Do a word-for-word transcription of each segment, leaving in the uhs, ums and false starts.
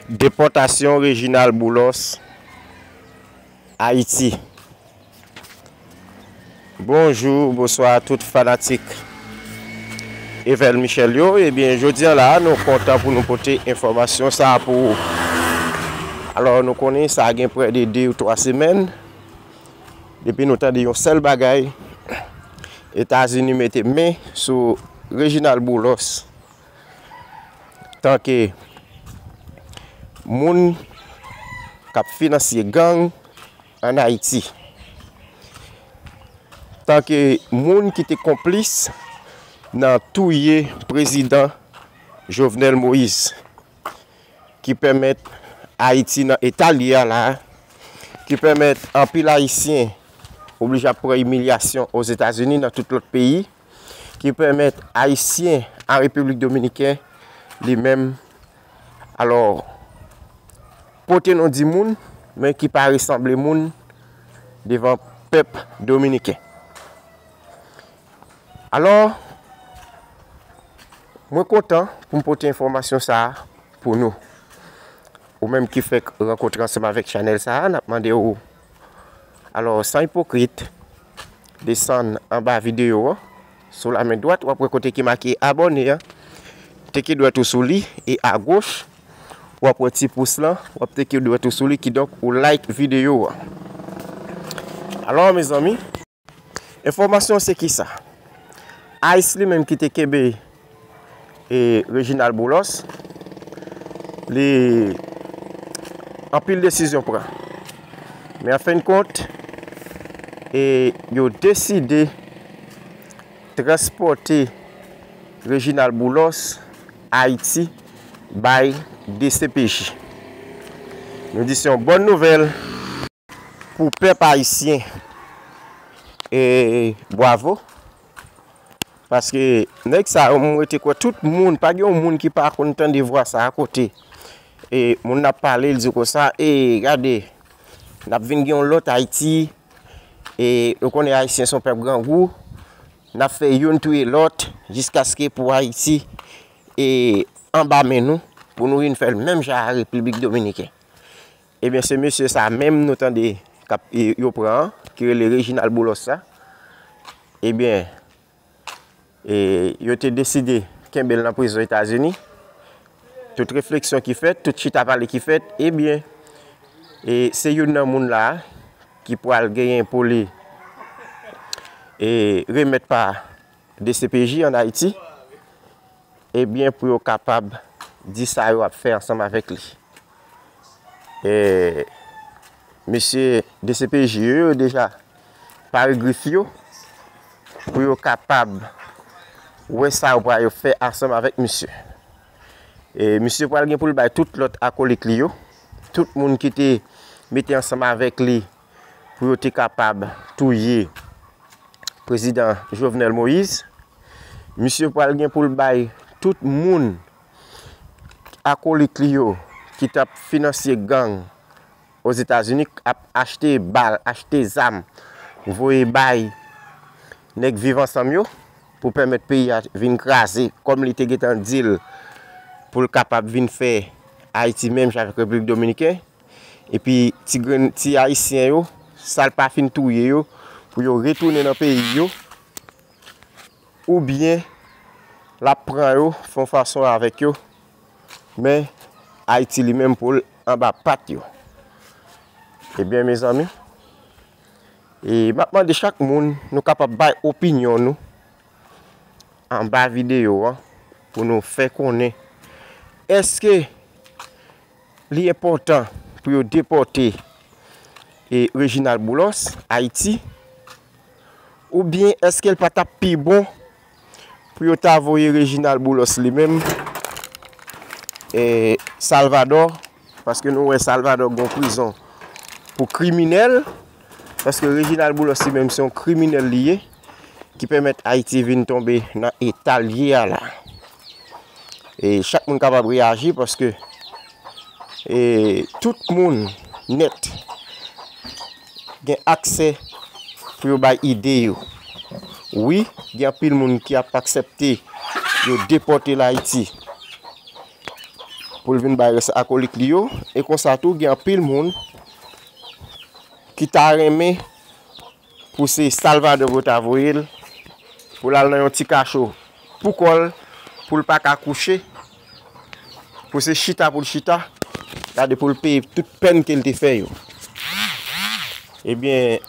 Depòtasyon Reginald Boulos, Ayiti. Bonjou, bonswa tout fanatik Evel Michel yo. Ebyen, jodi a la, nou kontan pou nou pote enfòmasyon sa a pou ou. Alò, nou konnen sa gen prè de de ou twa semèn depi nou tande yon sèl bagay, Etazini mete men sou Reginald Boulos tanke moun k ap finansye gang ann Ayiti, tanke moun ki te konplis nan touye prezidan Jovenel Moïse, ki pèmèt Ayiti nan eta l ye a la, ki pèmèt anpil Ayisyen oblije ap pran imilyasyon Ozetazini, nan tout lòt peyi, ki pèmèt Ayisyen an Repiblik Dominiken, li menm, alò, pote non di moun, men ki pa resanble moun devan pèp dominiken. Alò, mwen kontan pou m pote enfòmasyon sa a pou nou. Ou menm ki fèk rankontre ansanm avèk chanèl sa a, n ap mande w, alò, san ipokrit, desann anba videyo a. Sou lamen dwat, w ap wè kote ki make abòne a. Teke dwèt ou sou li, e agoch, w ap wè ti pous lan, w ap teke dwèt ou sou li, kidonk ou like videyo a. Alò, mezanmi, enfòmasyon se kisa? ICE li menm ki te kenbe, e, Reginald Boulos, li anpil desizyon pran. Men an fen de kont, e, yo deside transpòte Reginald Boulos Ayiti bay DCPJ. Nou di se yon bòn nouvèl pou pèp ayisyen. E bwavo. Paske nèg sa yo, mwen rete kwè tout moun, pa gen yon moun ki pa konn tande vwa sa a kote, e, moun nan ap pale, l di konsa, e, gade, n ap vin gen yon lòt Ayiti, e, nou konnen Ayisyen se yon pèp grangou, n ap fè youn touye lòt, jiskaske pou Ayiti, e, anba men nou, pou nou vin fè l menm jan a Repiblik Dominiken. Ebyen, se mesye sa menm nou tande k ap, e, yo pran an, ki rele Reginald Boulos sa. Ebyen, e, yo te deside kenbe l nan prizon Etazini. Tout refleksyon ki fèt, tout chita pale ki fèt, ebyen, e, se youn nan moun la a ki pral genyen pou li, e, remèt pa DCPJ ann Ayiti, ebyen, pou yo kapab di sa yo ap fè ansanm avèk li. E, mesye DCPJ yo, yo deja pare grif yo pou yo kapab wè sa yo pral yo fè ansanm avèk misye. E, misye pral gen pou l bay tout lòt akolit li yo, tout moun ki te mete ansanm avèk li pou yo te kapab touye prezidan Jovenel Moïse. Misye pral gen pou l bay tout moun, akolit li yo, ki t ap finansye gang Ozetazini, k ap achte bal, achte zam, voye bay nèg Viv Ansanm yo, pou pèmèt peyi a vin kraze, kòm li te gentan di l, pou l kapab vin fè Ayiti menm jan avèk Repiblik Dominiken. Epi ti grenn, ti ayisyen yo, sa l pa fin touye yo, pou yo retounen nan peyi yo, oubyen l ap pran yo, fè yon fason avèk yo, men Ayiti li menm pou l anba pat yo. Ebyen, mezanmi, e m ap mande chak moun, nou kapab bay opinyon nou anba videyo a, pou nou fè konnen, èske li enpòtan pou yo depòte, e, Reginald Boulos Ayiti? Oubyen èske l pa t ap pi bon pou yo ta voye Reginald Boulos li menm, e, Salvadò? Paske nou wè Salvadò gon prizon pou kriminèl. Paske Reginald Boulos li menm se yon kriminèl li ye, ki pèmèt Ayiti vin tonbe nan eta l ye a la. E chak moun kapab reyaji paske, e, tout moun nèt gen aksè pou yo bay ide yo. Wi, gen anpil moun ki ap aksepte yo depòte l Ayiti. pou l vin bay rès akolit li yo. E konsa tou, gen anpil moun ki ta renmen pou se Salvador pou yo ta voye l, pou l al nan yon ti kacho pou kò l, pou l pa ka kouche, pou se chita pou l chita, gade pou l peye tout pèn ke l te fè yo. Ebyen,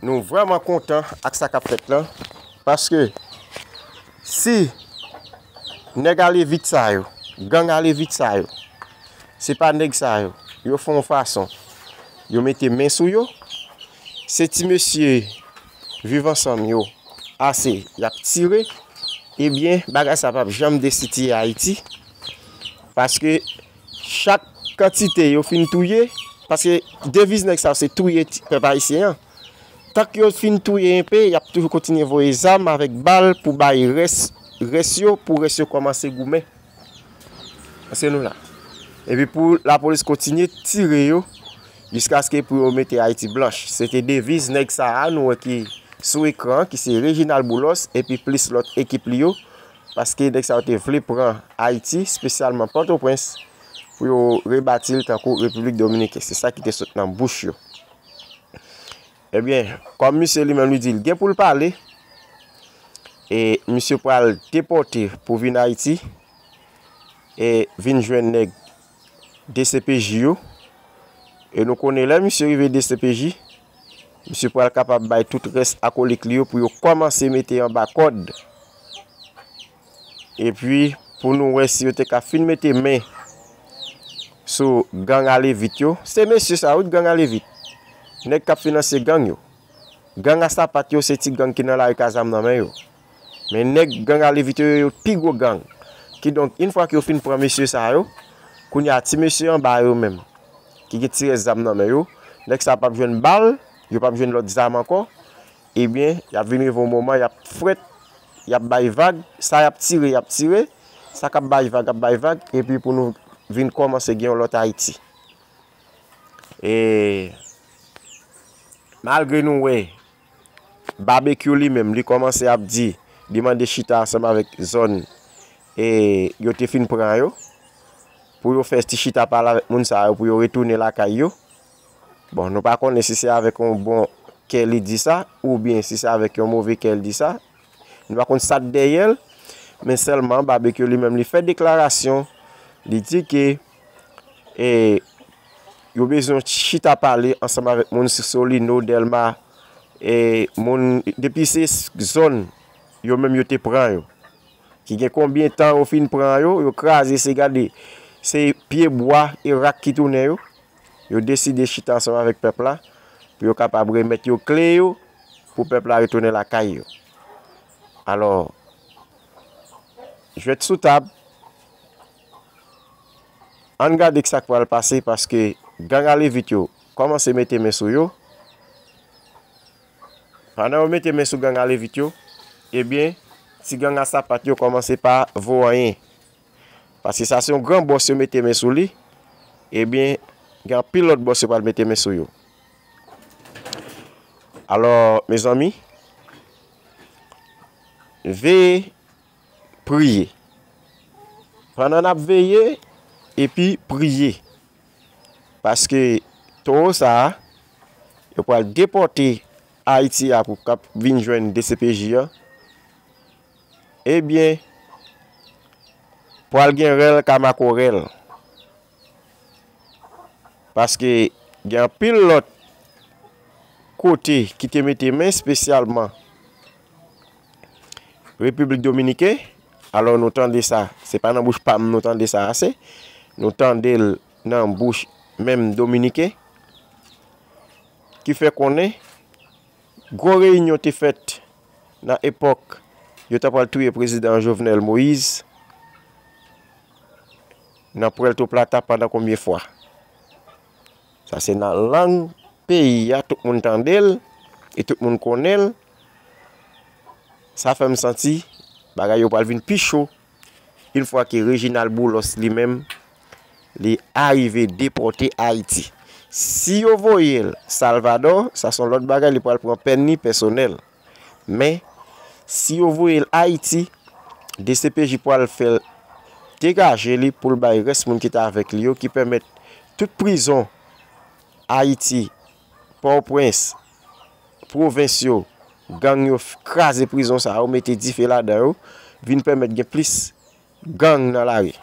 nou vrèman kontan ak sa k ap fèt lan, paske si nèg alevit sa yo, gang alevit sa yo, se pa nèg sa yo, yo fè yon fason, yo mete men sou yo, se ti mesye Viv Ansanm yo ase, y ap tire, ebyen, bagay sa p ap janm desitiye Ayiti, paske chak kantite yo fin touye, paske deviz nèg sa yo se touye ti, pèp ayisyen an. Tank yo fin touye enpe, y ap toujou kontinye voye zam avèk bal pou bay rès, rès yo, pou rès yo kòmanse goumen. Paske nou la. Epi pou lapolis kontinye tire yo, jiskaske pou yo mete Ayiti blanch. Se te deviz nèg sa a, nou wè ki sou ekran an, ki se Reginald Boulos, epi plis lòt ekip li yo, paske nèg sa yo te vle pran Ayiti, espesyalman Pòtoprens, pou yo rebati l tankou Repiblik Dominiken. Se sa ki te sot nan bouch yo. Ebyen, kòm misye li menm li di l gen pou l pale, e misye pral depòte pou vin Ayiti, e vin jwenn nèg D C P J yo. E nou konnen lè misye rive D C P J, misye pral kapab bay tout rès akolit li yo pou yo kòmanse mete anba kòd. Epi, pou nou wè si yo te ka fin mete men sou gang alevit yo. Se mesye sa yo, wi, gang alevit. Nèg k ap finanse gang yo. Gang a sapat yo, se ti gang ki nan lari k a zam nan men yo. Men nèg gang alevit yo, yo, yo pi gwo gang. Kidonk, yon fwa ke yo fin pran mesye sa yo, kounye a, ti mesye anba yo menm, ki gen ti rès zam nan men yo, nèg sa p ap jwenn bal, yo p ap jwenn lòt zam ankò, ebyen, y ap vin rive yon moman, y ap frèt, y ap bay vag, sa y ap tire, y ap tire, sa k ap bay vag, ap bay vag, epi pou nou vin kòmanse gen yon lòt Ayiti. E malgre nou wè Babekyou li menm, li kòmanse ap di, li mande chita ansanm avèk zòn, e yo te fin pran yo, pou yo fè ti chita pale avèk moun sa yo, pou yo retounen lakay yo. Bon, nou pa konnen si se avèk yon bon kè li di sa, oubyen si se avèk yon move kè li di sa. Nou pa konn sa k dèyè l, men sèlman Babekyou li menm li fè deklarasyon, li di ke, e, yo bezwen chita pale ansanm avèk moun Solino, Dèlma, e, moun, depi se zòn yo menm yo te pran yo. Ki gen konbyen tan yo fin pran yo, yo kraze, se gade, se pye bwa e rak ki tounen yo. Yo deside chita ansanm avèk pèp la pou yo kapab remèt yo kle yo, pou pèp la retounen lakay yo. Alò, jwèt sou tab, ann gade ki sa k pral pase, paske gang alevit yo kòmanse mete men sou yo. Pandan yo mete men sou gang alevit yo, ebyen, ti gang a sapat yo kòmanse pa vo anyen. Paske sa se yon gran bòs yo mete men sou li, ebyen, gen anpil lòt bòs yo pral mete men sou yo. Alò, mezanmi, veye, priye. Pandan n ap veye, epi priye. Paske towo sa a, yo pral depòte Ayiti a pou k ap vin jwenn D C P J an. Ebyen, pral gen rèl ka makorèl. Paske gen anpil lòt kote ki te mete men espesyalman Repiblik Dominiken. Alò nou tande sa, se pa nan bouch pa m nou tande sa ase. Nou tande l nan bouch menm Dominiken ki fè konnen gwo reyinyon te fèt nan epòk yo ta pral touye prezidan Jovenel Moïse nan Puerto Plata pandan konbyen fwa. Sa se nan lang peyi a, tout moun tande l e tout moun konnen l. Sa fè m santi bagay yo pral vin pi cho yon fwa ke Reginald Boulos li menm, li arive depòte Ayiti. Si yo voye l Salvador, sa se yon lòt bagay, li pral pran pèn li pèsonèl. Men, si yo voye l Ayiti, D C P J pral fè l degaje li pou l bay rès moun ki t avèk li yo, ki pèmèt tout prizon Ayiti, Pòtoprens, pwovens yo, gang yo f- kraze prizon sa yo, mete dife ladan yo, vin pèmèt gen plis gang nan lari.